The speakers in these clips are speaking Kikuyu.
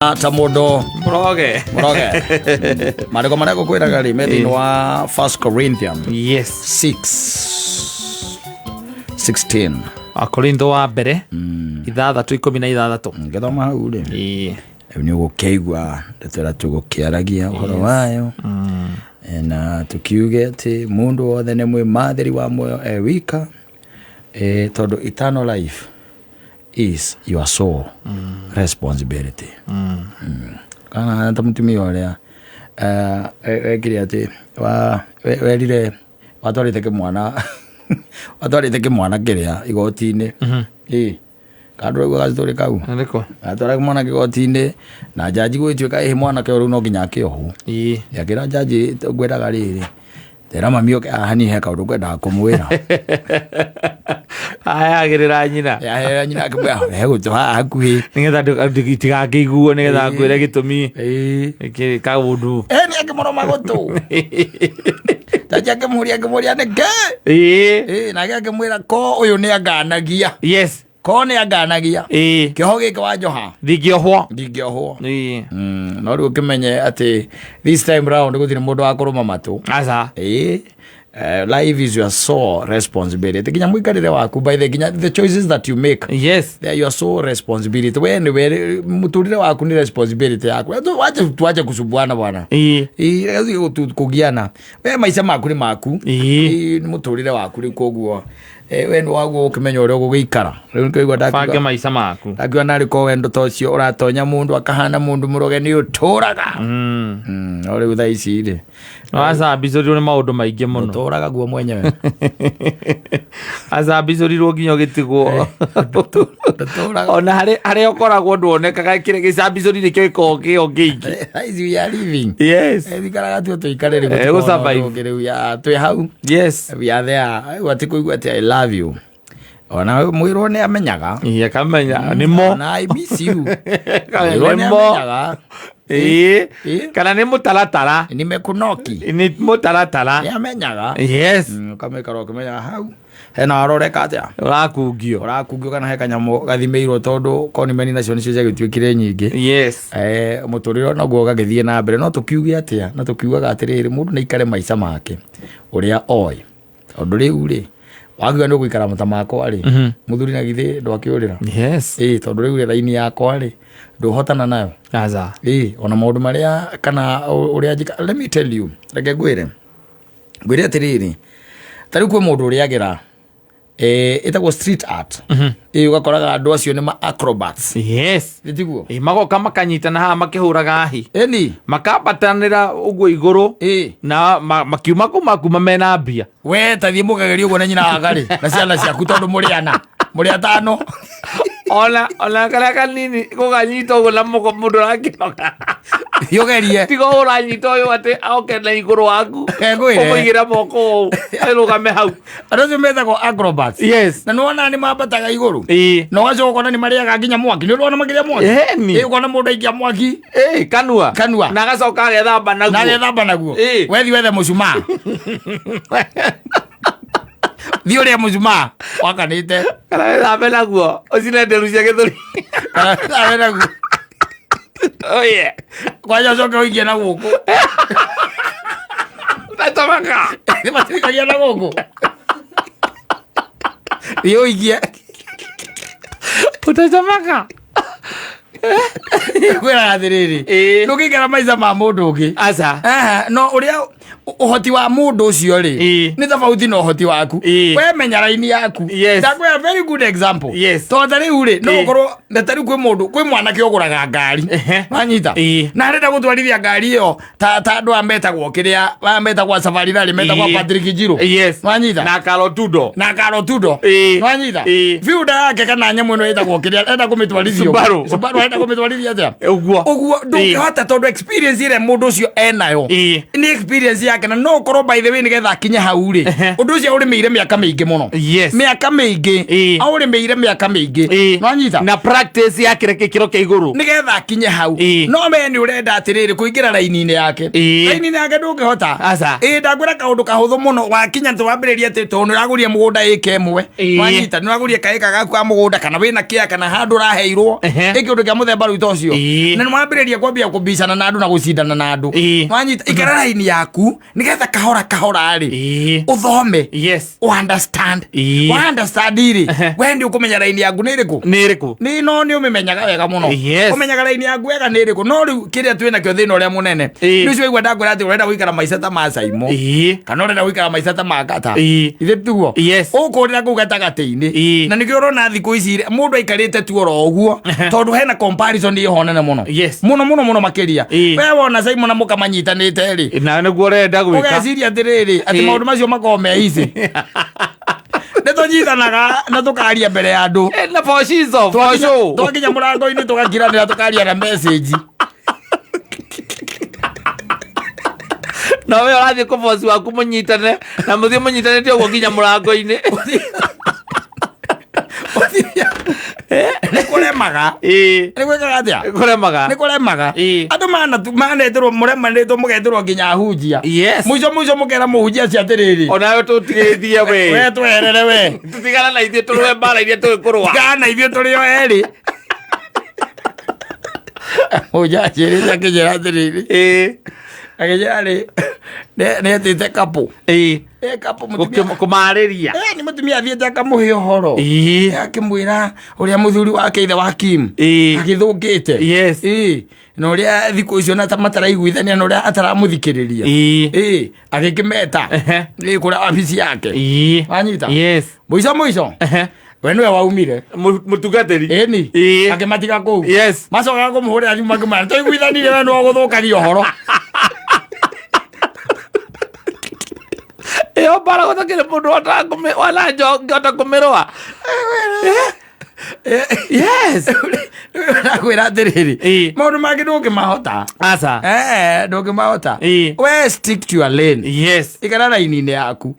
Ta mũndũ Mũroge. Mũroge, marĩko marĩa ngũkwĩraga rĩ me thĩinĩ wa First Corinthian 6 16. Akorintho wa mbere 6:16. Ngĩthoma hau rĩ, rĩu nĩ ũgũkĩigua ndeto ĩrĩa tũgũkĩaragia ũhoro wayo. Na tũkiuge atĩ mũndũ wothe nĩ mwĩmathĩri wa muoyo e wika, tondũ eternal life is your sole responsibility. Kana ta mũtumia ũrĩa wekire atĩ werire watwarĩte kĩmwana kĩrĩa igoti-inĩ. Ĩ kandũ raigua gacitũrĩ kau? Nĩrĩkũ? Atwara kĩmwana kĩgoti-inĩ na njanji gũgĩtuĩka ĩhĩ mwanake ũyũ rĩu no nginya akĩohwo. Akĩra njanji, ngwendaga rĩrĩ, tera mami oke haha niĩ he kaũndũ ngwendaga kũmwĩra. Ayagĩrĩra nyina. Yahera nyina akĩmwĩra he gũtũ haha hakuhĩ. Nĩgetha itigakĩiguo, nĩgetha ngwĩre gĩtũmi. Kaũndũ. Nĩ akĩmũrũma gũtũ, njanji akĩmũria nĩkĩ. Nake akĩmwĩra ko ũyũ nĩ anganagia. Ko nĩ anganagia. Kĩoho gĩkĩ wanjoha. Ndingĩohwo. Ndingĩohwo. No rĩu ũkĩmenye atĩ this time round gũtirĩ mũndũ wa kũrũma matũ. Aca. Life is your sole responsibility, nginya mũikarĩre waku, by the nginya the choices that you make, they are your sole responsibility. We nĩwe mũtũrĩre waku nĩ responsibility yaku. Tuache kusumbuana bwana. Ĩĩ, reke tũtige kũgiana. We maica maku nĩ maku. Ĩĩ, nĩ mũtũrĩre waku rĩu, koguo we nĩ waguo ũkĩmenya ũrĩa ũgũgĩikara. Rĩu nĩkĩo bange maica maku. Ndakiuga narĩ ko wendo ta ũcio ũratonya mũndũ akahana mũndũ mũroge nĩ ũtũraga. No rĩu thaa ici rĩ, Wacambicũrirwo nĩ maũndũ maingĩ mũno. Ũtũraga guo mwenyewe. Acambicũrirwo nginya ũgĩtigwo. Ndũtũraga. Ona harĩa ũkoragwo nduonekaga, kĩrĩa gĩcambicũri nĩkĩo gĩkoragwo kĩo kĩingĩ. Thaa ici we are living. Thikaraga tu tũikare rĩu. Gũ survive. Ũngĩ rĩu ya twĩ hau. We are there. Rĩu atĩ kũigua atĩ "I love you", ona mwĩrwo nĩ amenyaga. Ĩĩ, akamenya nĩmo. Ona "I miss you", mwĩrwo nĩ Nĩmo. amenyaga. Kana nĩ mũtaratara. Nimekunoki. Nĩ mũtaratara. Nĩ amenyaga. Ũkamĩkara ũkĩmenyaga hau hena waroreka atĩa. Ũrakungio. Ũrakungio kana he kanyamũ gathimĩirwo, tondũ konimeni nacio nĩcio ciagĩtuĩkire nyingĩ. Mũtũrĩre naguo ũgagĩthiĩ na mbere, no tũkiuge atĩa? Na tũkiugaga atĩrĩrĩ, mũndũ nĩ aikare maica make ũrĩa oĩ, tondũ rĩu rĩ wakiuga nĩ ũgũikara mata makwa rĩ, mũthuri na githĩ ndwakĩũrĩra? Ĩ, tondũ rĩu rĩ raini yakwa rĩ ndũhotana nayo. Aca. Ĩ, ona maũndũ marĩa kana ũrĩa njĩka, let me tell you, reke ngwĩre atĩrĩrĩ, ta rĩu kwĩ mũndũ ũrĩagĩra ĩtagwo street art. Ĩ, ũgakoraga andũ acio nĩ ma acrobats. Ĩ, tiguo? Ĩ, magoka makanyitana haha makĩhũraga hi. Ĩni. Makambatanĩra ũguo igũrũ. Na makiuma kuu makuma mena mbia. We tathiĩ mũkagerie ũguo na nyina wakarĩ na ciana ciaku, tondũ mũrĩ ana, mũrĩ atano. Ona karĩa kanini gũkanyita ũguo na moko, mũndũ arakĩnoga. Thiĩ ũgerie. Tiga ũranyita ũyũ atĩ oke na igũrũ waku. Ngwĩre. Ũmũigĩre moko ũũ ĩrũgame hau. Andũ acio metagwo acrobats. Na nĩwona nĩ mambataga igũrũ. Na ũgacoka ũkona nĩ marĩaga nginya mwaki. Nĩ ũrona makĩrĩa mwaki? Ĩni. Ĩ, ũkona mũndũ aikia mwaki. Ĩ, kanua. Kanua. Na agacoka agethamba na naguo. Agethamba naguo. Wethi wethe mũcumaa, thiĩ ũrĩe mũcumaa wakanĩte. Kana wethambe naguo ũcine nderu cia gĩthũri. Kana wethambe naguo. Oh yeah. Kwanja ũcoke ũikie na gũkũ. Natamaka. Nĩ matuikagia na gũkũ, thiĩ ũikie. Utacamaka. Kwĩraga atĩrĩrĩ, ndũngĩikara maica ma mũndũ ũngĩ. Aca. Aha, no ũrĩa ũhoti wa mũndũ ũcio rĩ nĩ tofauti na ũhoti waku. We menya raini yaku. Ndakwĩra very good example. Tondũ ta rĩu rĩ, no ũkorwo na ta rĩu kwĩ mũndũ, kwĩ mwanake ũgũraga ngari. Wanyita? Na arenda gũtwarithia ngari ĩyo ta andũ aya metagwo kĩrĩa, aya metagwo Safari Rally, metagwo Patrick Njiru. Wanyita? Na Karotudo. Na Karotudo. Wanyita? Fiuda yake kana nyamũ ĩno ĩtagwo kĩrĩa, enda kũmĩtwarithia ũguo. Subaru. Subaru arenda kũmĩtwarithia atĩa? Ũguo. Ũguo ndũngĩhota, tondũ experience ĩrĩa mũndũ ũcio enayo nĩ experience. Confidence yake na no ũkorwo, by the way, nĩgetha akinye hau rĩ, ũndũ ũcio ũrĩmĩire mĩaka mĩingĩ mũno. Mĩaka mĩingĩ. Aũrĩmĩire mĩaka mĩingĩ. Nwanyita? Na practice ya kĩrĩa gĩkĩro kĩa igũrũ. Nĩgetha akinye hau. No we nĩ ũrenda atĩrĩrĩ kũingĩra raini-inĩ yake. Raini-inĩ yake ndũngĩhota. Aca. Ĩ, ndakwĩra kaũndũ kahũthũ mũno, wakinya twambĩrĩria atĩ tondũ nĩ ũragũria mũgũnda ĩka ĩmwe. Wanyita? Nĩ ũragũria kaĩka gaku ka mũgũnda kana wĩna kĩa kana handũ ũraheirwo. Ĩ, kĩũndũ kĩa mũthemba rĩu ta ũcio. Na nĩ wambĩrĩria kwambia kũbicana na andũ na gũcindana na andũ. Wanyita? Ikara raini yaku nĩgetha kahora kahora rĩ, ũthome, understand. Wa understand rĩ, we nĩ ũkũmenya raini yaku nĩ ĩrĩkũ. Nĩ ĩrĩkũ. Nĩ no nĩ ũmĩmenyaga wega mũno. Ũmenyaga raini yaku wega nĩ ĩrĩkũ. No rĩu kĩrĩa twĩ nakĩo, thĩna ũrĩa mũnene, nĩ ũcio waigua ndakwĩra atĩ ũrenda gũikara maica ta ma Saimo kana ũrenda gũikara maica ta ma Ngata. Ithe tiguo? Yes. Ũkũrĩra kũu gatagatĩ-inĩ. Na nĩkĩo ũrona thikũ ici rĩ, mũndũ aikarĩte tu oro ũguo, tondũ hena comparison ĩho nene mũno. Mũno mũno mũno makĩria. We wona Saimo na mũka manyitanĩte rĩ, Na nĩguo ũrenda gwĩka. Ũgeciria atĩrĩrĩ, atĩ maũndũ macio makoragwo me easy. Nĩ tũnyitanaga na tũkaria mbere ya andũ. Na for shizo, for show. Twakinya mũrango-inĩ tũgakiranĩra, tũkaria na message. Na we ũrathiĩ kũ boss waku mũnyitane na mũthiĩ mũnyitanĩte ũguo nginya mũrango-inĩ. Nĩ kũremaga. Nĩ gwĩkaga atĩa? Kũremaga. Nĩ kũremaga. Andũ manetĩrwo, mũremanĩtwo, mũgetĩrwo nginya ahunjia. Mũico mũico mũkera mũhunjia acio atĩrĩrĩ, Onawe tũtigĩthie we. We tweherere we. Tũtigana na ithuĩ tũrũe mbara iria tũĩ kũrũa. Tigana ithuĩ tũrĩ o erĩ. Mũhunjia anjĩrĩte akĩnjĩra atĩrĩrĩ, akĩnjĩra rĩ, nĩ etĩte couple. Couple mũtumia. Kũmarĩria. Nĩ mũtumia athiĩte akamũhe ũhoro. Akĩmwĩra ũrĩa mũthuri wake, ithe wa Kim, agĩthũkĩte. Na ũrĩa thikũ icio na ta mataraiguithania na ũrĩa ataramũthikĩrĩria. Agĩkĩmeta kũrĩa wabici yake. Wanyita? Yes. Mũico mũico we nĩwe waumire. Mũtungatĩri. Ĩni. Akĩmatiga kũu. Macokaga kũmũhũrĩra thimũ makĩmwĩra tũiguithanirie, we nĩwe ũgũthũkagia ũhoro. Ĩyo mbara gũtakĩrĩ mũndũ wanangĩhota kũmĩrũa. Yes. Ndakwĩra atĩrĩrĩ, maũndũ mangĩ ndũngĩmahota. Aca. Ndũngĩmahota. We stick to your lane. Ikara raini-inĩ yaku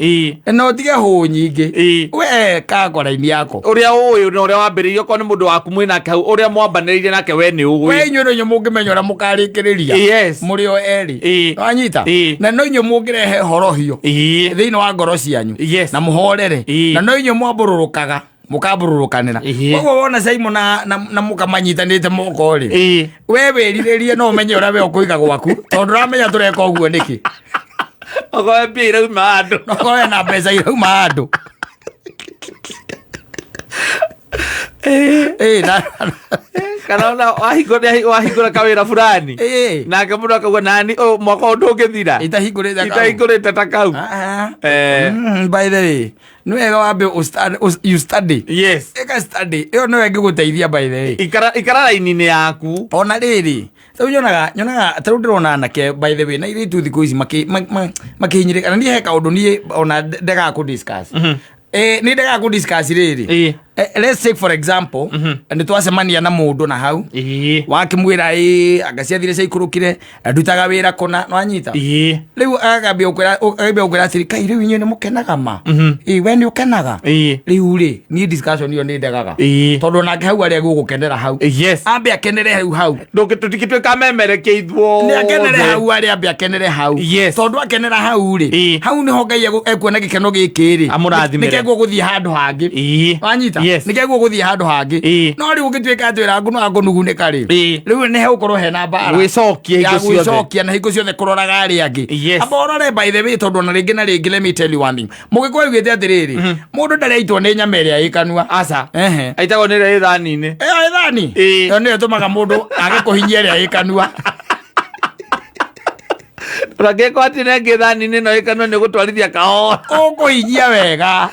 na ũtige hũ nyingĩ. We kakwa raini yako. Ũrĩa ũĩ na ũrĩa wambĩrĩirie, okorwo nĩ mũndũ waku mwĩ nake hau, ũrĩa mwambanĩrĩire nake, we nĩ We ũĩ. inyuĩ no inyuĩ mũngĩmenya ũrĩa mũkarĩkĩrĩria. Mũrĩ o erĩ. Wanyita? Na no inyuĩ mũngĩrehe horohio thĩinĩ wa ngoro cianyu na mũhorere. Na no inyuĩ mwambũrũrũkaga, mũkambũrũrũkanĩra. Koguo wona Simon na mũkamanyitanĩte moko rĩ, we wĩrirĩrie no ũmenye ũrĩa we ũkũiga gwaku, tondũ ũramenya tũreka ũguo nĩkĩ. Okorwo mbia irauma andũ. Okorwo wena mbeca irauma andũ. Kana ona wahingũra kawĩra fulani, nake mũndũ akauga nani ũyũ mwaka ũyũ ndũngĩthira itahingũrĩte kau. Itahingũrĩte ta kau. Ah, ah. By the way, nĩ wega wambe you study. Ĩka study ĩyo, nĩyo ĩngĩgũteithia, by the way. Ikara raini-inĩ yaku. Ona rĩrĩ, rĩu nyonaga tarĩu ndĩrona anake, by the way, na irĩtu thikũ ici makĩhinyĩrĩka, na niĩ he kaũndũ niĩ ona ndegaga kũ discuss. Nĩ ndegaga kũ discuss rĩrĩ. Let's take for example, nĩ twacemania na mũndũ na hau, wakĩmwĩra ĩ anga ciathire ciaikũrũkire, ndutaga wĩra kũna, nwanyita? Rĩu agambia gũkwĩra atĩrĩ, kai rĩu inyuĩ nĩ mũkenaga ma? Ĩ, we nĩ ũkenaga? Rĩu rĩ, niĩ discussion ĩyo nĩ ndegaga, tondũ nake hau arĩa gũgũkenera hau, ambe akenere hau hau. Tũtingĩtuĩka memerekia ithuothe. Nĩ akenere hau arĩa, ambe akenere hau. Tondũ akenera hau rĩ, hau nĩho Ngai ekuona gĩkeno gĩkĩ rĩ, Amũrathimĩre. nĩkeguo gũthiĩ handũ hangĩ. Wanyita? Yes. Nĩkeguo gũthiĩ handũ hangĩ. No rĩu ũngĩtuĩka atĩ wĩra waku no akũnugunĩka rĩ, rĩu nĩ hegũkorwo hena mbara Gwĩcokia ya hingo ciothe. Gwĩcokia na hingo ciothe kũroraga arĩa angĩ. Amba ũrore, by the way, tondũ ona rĩngĩ na rĩngĩ, let me tell you one thing, mũgĩkũyũ augĩte atĩrĩrĩ, mũndũ ndarĩ aitwo nĩ nyama ĩrĩa ĩ kanua. Aca. Ehe. Aitagwo nĩ ĩrĩa ĩ thani-inĩ. Ĩyo ĩ thani, ĩyo nĩyo ĩtũmaga mũndũ age kũhinyia ĩrĩa ĩ kanua. Ũrangĩkorwo atĩ nengĩ thani-inĩ no ĩ kanua, nĩ ũgũtwarithia kahora. Ũkũhinyia wega.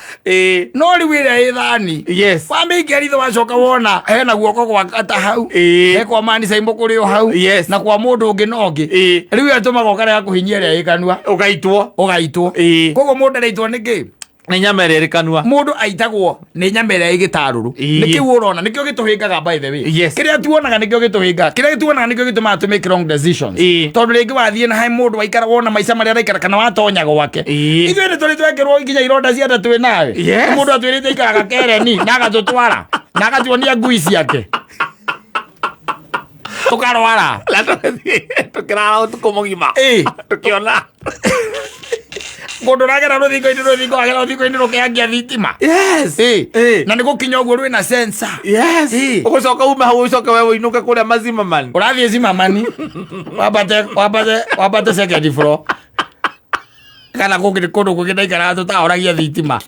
No rĩu ĩrĩa ĩ thani, wamĩikia ritho, wacoka wona hena guoko gwa kata hau, he kwa mani caimbo kũrĩ o hau, na kwa mũndũ ũngĩ na ũngĩ. Rĩu ĩyo ĩtũmaga ũkarega kũhinyia ĩrĩa ĩ kanua. Ũgaitwo. Ũgaitwo. Koguo mũndũ araitwo nĩ kĩ? Nĩ nyama ĩrĩa ĩrĩ kanua. Mũndũ aitagwo nĩ nyama ĩrĩa ĩ gĩtarũrũ. Nĩkĩu ũrona nĩkĩo gĩtũhĩngaga, by the way. Kĩrĩa tuonaga nĩkĩo gĩtũhĩngaga, kĩrĩa tuonaga nĩkĩo gĩtũmaga tũ make wrong decisions. Tondũ rĩngĩ wathiĩ na he mũndũ waikara wona maica marĩa araikara kana watonya gwake. Ithuĩ nĩ tũrĩ twekĩrwo nginya ironda cia nda twĩ nawe. Mũndũ atwĩrĩte aikaraga Kereni na agatũtwara na agatuonia ngui ciake, tũkarwara. Na tũkĩrara ũtukũ mũgima tũkĩona Mũndũ ũragera rũthingo-inĩ, rũthingo wagera rũthingo-inĩ rũkĩangia thitima. Na nĩ gũkinya ũguo rwĩna sensor. Ũgũcoka ume hau, ũcoke we ũinũke kũrĩa Mazimamani. Ũrathiĩ Zimamani, wambate second floor kana kũngĩ kũndũ kũngĩ ndaikaraga tũtahoragia thitima.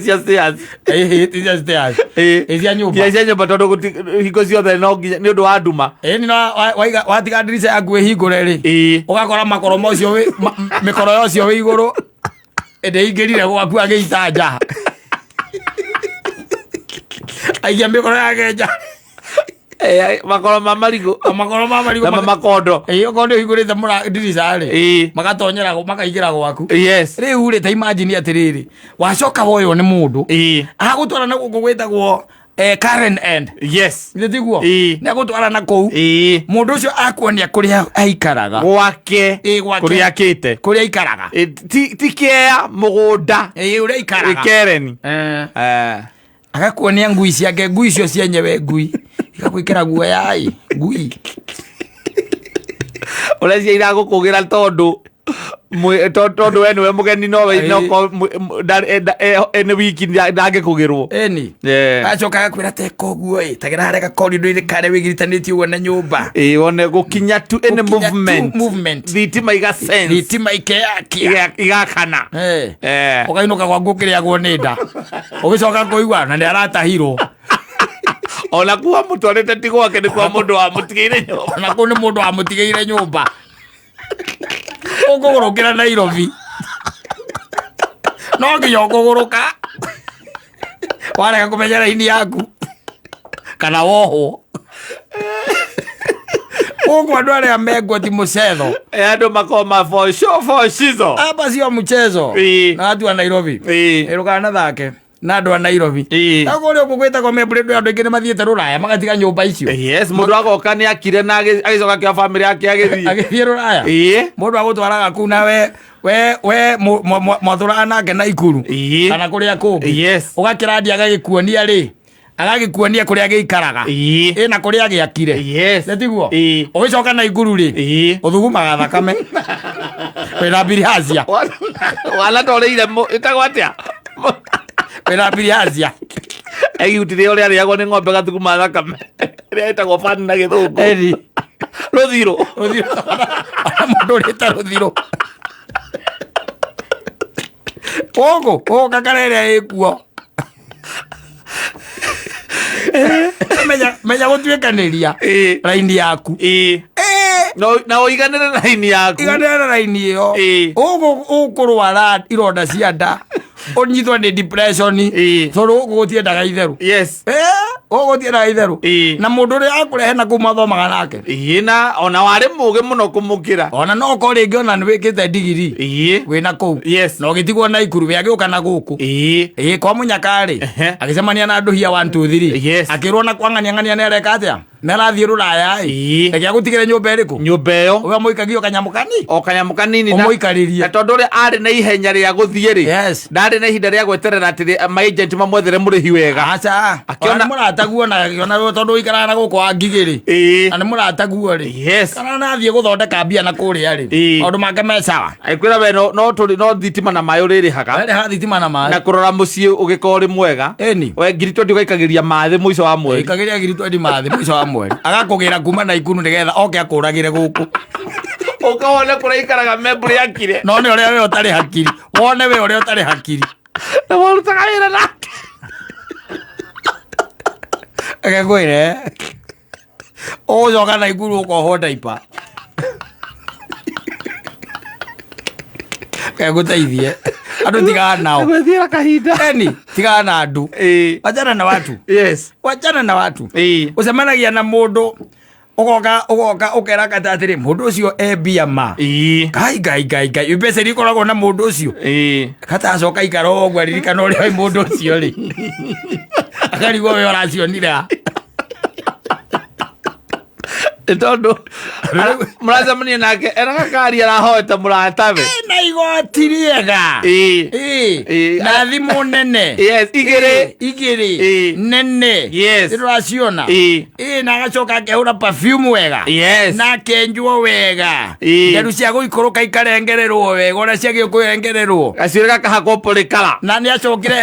Cia stairs. Ĩhĩ, ti cia stairs. Ĩ cia nyũmba. Cia nyũmba, tondũ hingo ciothe no nginya nĩ ũndũ wa nduma. Ĩni no waiga watiga ndirica yaku ĩhingũre rĩ, ũgakora makoro mocio mĩkoro yocio wĩ igũrũ ĩndĩ ingĩrire gwaku agĩita nja, aikia mĩkoro yake nja. Makoro ma marigũ. Makoro ma marigũ. Na makondo. Ĩĩ, okorwo nĩ ũhingũrĩte ndirica rĩ, magatonyera makaingĩra gwaku. Rĩu rĩ, ta imagine atĩrĩrĩ, wacoka woywo nĩ mũndũ agũtwara na gũkũ gwĩtagwo Karen End. Nĩ tiguo? Nĩ agũtwara na kũu. Mũndũ ũcio akuonia kũrĩa aikaraga. Gwake. Ĩĩ, gwake. Kũrĩa akĩte. Kũrĩa aikaraga. Ti kĩea mũgũnda. Ĩĩ, ũrĩa aikaraga. Kereni. Agakuonia ngui ciake, ngui icio cienyewe, ngui igagwĩkĩra guoya ĩ ngui. Ũrĩa cia iragũkũgĩra tondũ tondũ we nĩwe mũgeni, no we no nĩ wiki ndangĩkũgĩrwo. Ĩni. Acoka agakwĩra teka ũguo ĩ, tagera harĩa gakorindo-inĩ karĩa wĩgiritanĩtie ũguo na nyũmba. Ĩĩ, wone gũkinya tu any Gũkinya tu movement, movement. Thitima iga sense. Thitima ikeyakia. Igakana. Ũkainũka gwaku ũkĩrĩagwo nĩ nda, ũgĩcoka kũigua na nĩ aratahirwo. Ona kuwa mũtwarĩte ti gwake, nĩ kwa mũndũ wamũtigĩire nyũmba. Ona kũu nĩ mũndũ wamũtigĩire nyũmba. Ũkũgũrũkĩra Nairobi, no nginya ũkũgũrũka warega kũmenya raini yaku kana wohwo. Gũkũ andũ arĩa mengwo ti mũcetho. Andũ makorwo ma for sure for shizo. Hapa sio mchezo. Na watu wa Nairobi, ndũkanathake na andũ a Nairobi. Na kũrĩa ũguo gwĩtagwo membũrĩ, andũ aingĩ nĩ mathiĩte rũraya magatiga nyũmba icio. Yes, mũndũ agoka nĩ akire na agĩcoka kĩa bamĩrĩ yake agĩthiĩ. Agĩthiĩ rũraya. Mũndũ agũtwaraga kuu na we mwatũraga nake na Ikuru kana kũrĩa kũngĩ. Ũgakĩrandia, agagĩkuonia rĩ, agagĩkuonia kũrĩa gĩikaraga. Ĩna kũrĩa gĩakire. Nĩ tiguo? Ũgĩcoka na Ikuru rĩ, ũthugumaga thakame, wĩna bilharzia. Wanatwarĩire ĩtagwo atĩa? Wĩna bilharzia. Egĩutire ũrĩa arĩagwo nĩ ng'ombe gathuguma thakame, ĩrĩa ĩtagwo fan na Gĩthũngũ. Ĩni. Rũthirũ. Rũthirũ. Ona mũndũ ũrĩte rũthirũ gũkũ gũkũ kakara ĩrĩa ĩkuo, menya menya gũtuĩkanĩria raini yaku. Na ũiganĩre na raini yaku. Iganĩra na raini ĩyo. Ũgũ ũkũrwara ironda cia nda, ũnyitwo nĩ depression. Tondũ gũkũ gũtiendaga itherũ. Gũkũ gũtiendaga itherũ. Na mũndũ ũrĩa akũrehe na kũu mathomaga nake. Ĩĩ, na ona warĩ mũgĩ mũno kũmũkĩra. Ona no ũkorwo rĩngĩ ona nĩ wĩkĩte ndigiri wĩna kũu na ũgĩtigwo na Ikuru, we agĩũka na gũkũ. Ĩĩ, kwa mũnyakarĩ. Agĩcemania na ndũhia 1 2 3. Akĩrwo na kwa ng'ania ng'ania nĩ areka atĩa, nĩ arathiĩ rũraya ĩ. Reke agũtigĩre nyũmba ĩrĩkũ? Nyũmba ĩyo. Ũyũ amũikagia o kanyamũ kani O kanyamũ kanini Ũmũikarĩrie. Na tondũ ũrĩa arĩ na ihenya rĩa gũthiĩ rĩ, ndarĩ na ihinda rĩa gweterera atĩ maagent mamwethere mũrĩhi wega. Aca. Akĩona nĩ mũrataguo na akĩona tondũ ũikaraga na gũkũ wa ngigĩ rĩ, na nĩ mũrataguo rĩ, kana nathiĩ gũthondeka mbia na kũrĩa rĩ, maũndũ make me sawa. Agĩkwĩra we no tũrĩ no thitima na maĩ ũrĩrĩhaga. Werĩha thitima na Na maĩ. Kũrora mũciĩ ũgĩkorwo ũrĩ mwega. Ĩni. We 20,000 ũgaikagĩria mathĩ mũico wa mweri. Ikagĩria 20,000 mathĩ mũico wa mweri, agakũgĩra kuma na Ikuru nĩgetha oke akũragĩre gũkũ. Ũkawona kũrĩa ikaraga membũrĩ akire. No nĩ ũrĩa we ũtarĩ hakiri, wone we ũrĩa ũtarĩ hakiri. Na warutaga wĩra nake. Reke ngwĩre, ũgũcoka na Ikuru ũkohwo ndaipa. Reke ngũteithie, andũ tigana nao. Gwĩthiĩra kahinda. Eni, tigana na andũ. Wachana na watu. Wachana na watu. Ũcemanagia na mũndũ. Ũgoka ũgoka ũkera kata atĩrĩ, mũndũ ũcio e mbia ma. Ngai ngai ngai ngai, mbeca iria ikoragwo na mũndũ ũcio. Kata acoka ikara o ũguo aririkana ũrĩa wĩ mũndũ ũcio rĩ, akarigwo we ũracionire ha. Nĩ tondũ mũracemania nake ena gakari arahoete mũratawe. Na igoti rĩega. Ĩĩ. Na thimũ nene. Yes, igĩrĩ. Ĩĩ, igĩrĩ. Nene. Nĩtũraciona. Ĩĩ, na agacoka akehũra perfume wega. Na akenjwo wega. Nderu cia gũikũrũka ikarengererwo wega ũrĩa ciagĩrĩirwo kũrengererwo. Gacuĩrĩ gakahakwo polycolor. Na nĩ acokire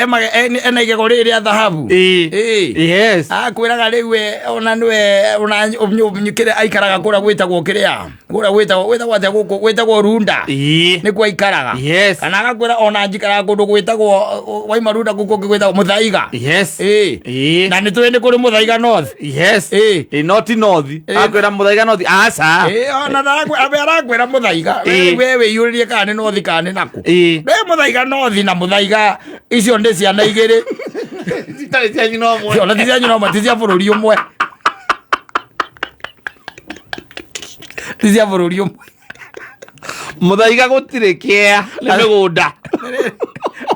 ena igego rĩrĩ rĩa thahabu. Ĩĩ. Akwĩraga rĩu we ona nĩwe ona kĩrĩa aikaraga kũrĩa gwĩtagwo kĩrĩa kũrĩa gwĩtagwo gwĩtagwo atĩa gũkũ gwĩtagwo Runda. Nĩkuo aikaraga. Kana agakwĩra ona njikaraga kũndũ gwĩtagwo waima Runda kũu kũngĩ gwĩtagwo Mũthaiga. Ĩĩ. Na nĩ tũĩ nĩ kũrĩ Mũthaiga North. Ĩĩ. Ĩĩ, no ti North. Akwĩra Mũthaiga North aca. Ĩĩ, ona we arakwĩra Mũthaiga. We wĩiyũrĩrie kana nĩ North kana nĩ nakũ. We Mũthaiga North na Mũthaiga icio nĩ ciana igĩrĩ. Citarĩ cia nyina ũmwe. Ona ti cia nyina ũmwe, ti cia bũrũri ũmwe. Ti cia bũrũri ũmwe. Mũthaiga gũtirĩ kĩa nĩ mĩgũnda.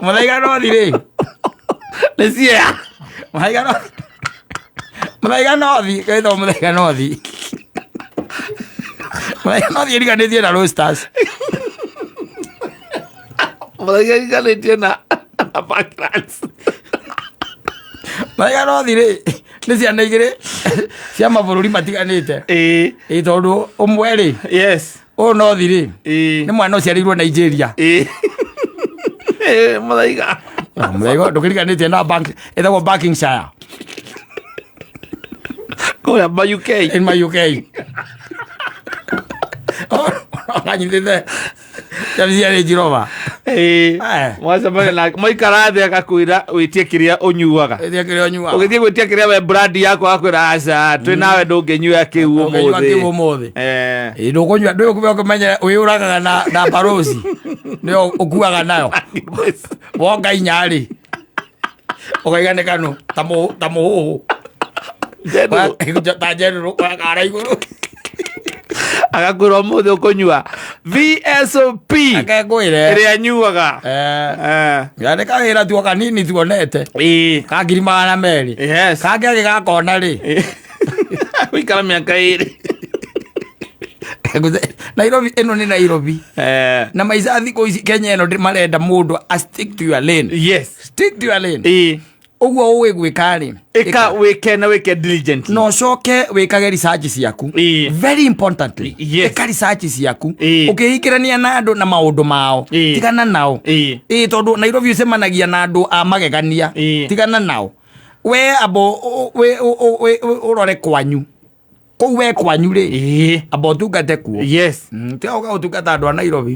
Mũthaiga North rĩ. Nĩ cia. Mũthaiga North. Mũthaiga North, gwĩtagwo Mũthaiga North. Mũthaiga North ĩriganĩtie na Roasters. Mũthaiga ĩriganĩtie na Parklands. Mũthaiga North rĩ, nĩ ciana igĩrĩ cia mabũrũri matiganĩte. Ĩĩ, tondũ ũmwe rĩ, ũyũ North rĩ, nĩ mwana ũciarĩirwo Nigeria. Ĩĩ, Mũthaiga. Mũthaiga ndũkĩriganĩtie na bank, ĩtagwo Buckinghamshire. Kũrĩa ma UK. In my UK. Ũranyitĩte cia Range Rover. Mwacemania nake mwaikara thĩ agakwĩra wĩtie kĩrĩa ũnyuaga. Wĩtie kĩrĩa ũnyuaga. Ũgĩthiĩ gwĩtia kĩrĩa we brand yaku agakwĩra aca twĩ nawe ndũngĩnyua kĩu Ndũngĩnyua ũmũthĩ. kĩu ũmũthĩ. Ĩĩ, ndũkũnyua ndũĩ ũkĩmenya wĩyũragaga na barosi nĩyo ũkuaga nayo wonga inya rĩ ũkaiga nĩ kanũ ta mũhũhũ ta njenũrũ kara igũrũ. Agakwĩra ũmũthĩ ũkũnyua VSOP Akekwĩre ĩrĩa nyuaga. Nĩ kawĩra tuo kanini tuonete ka 200,000. Kangĩ agĩgakona rĩ gũikara mĩaka 2. Nairobi ĩno nĩ Nairobi. Na maica thikũ ici Kenya ĩno marenda mũndũ a stick to your lane. Stick to your lane. Ũguo ũĩ gwĩka rĩ, ĩka wĩke na wĩke diligently. Na ũcoke wĩkage research ciaku. Very importantly, ĩka research ciaku. Ũkĩingĩrania na andũ na maũndũ mao, tigana nao. Ĩĩ, tondũ Nairobi ũcemanagia na andũ a magegania. Tigana nao. We abo ũrore kwanyu kũu we kwanyu rĩ, amba ũtungate kuo. Tiga ũka gũtungata andũ a Nairobi.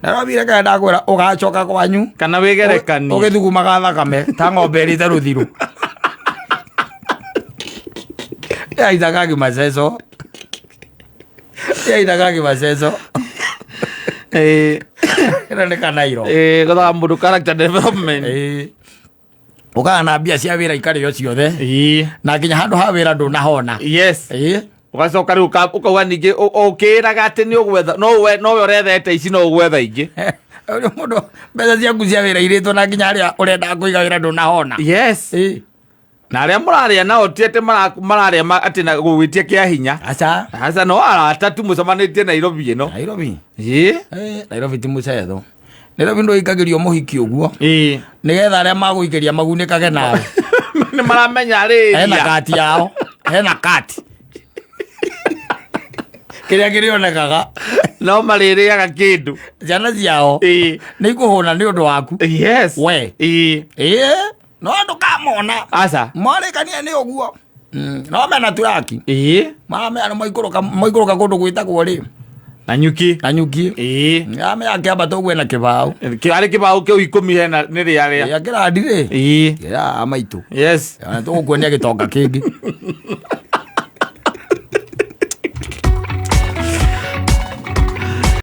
Nairobi reke ndakwĩra ũgacoka kwanyu kana wĩgerekanie ũgĩthugumaga thakame ta ng'ombe ĩrĩte rũthirũ. Yaithaga maceco, yaithaga maceco. Ĩno nĩ kanairo. Gũthaga mũndũ character development. Ĩĩ. Ũkaga na mbia cia wĩra ikarĩo ciothe na nginya handũ ha wĩra ndũnahona. Ũgacoka rĩu ũkauga ningĩ ũkĩĩraga atĩ nĩ ũgwetha nowe ũrethete ici no ũgwetha ingĩ. Ũrĩa mũndũ mbeca ciaku cia wĩra irĩtwo na nginya harĩa ũrenda kũiga wĩra ndũnahona. Na arĩa mũrarĩa nao ti atĩ mararĩa atĩ na gũgwĩtia kĩa hinya. Aca. Aca, no arata tu mũcemanĩtie Nairobi ĩno. Nairobi. Nairobi ti mũcetho. Nairobi ndũikagĩrio mũhiki ũguo. Nĩgetha arĩa magũikĩria magunĩkage nawe. Nĩ maramenya rĩria. Hena kati yao. Hena kati. Kĩrĩa kĩrĩonekaga. No marĩrĩaga kĩndũ. Ciana ciao. Nĩ ikũhũna nĩ ũndũ waku. We. No ndũkamona. Aca. Marĩkania nĩ ũguo. No mena turaki. Maramenya nĩ maikũrũka kũndũ gwĩtagwo rĩ. Na nyuki. Na nyuki. Ame akĩambata ũguo ena kĩbaũ. Arĩ kĩbaũ kĩu 10 hena nĩ rĩa rĩa. Ĩ, akĩrandi rĩ. Ya maitũ. Ona tũgũkuonia gĩtonga kĩngĩ.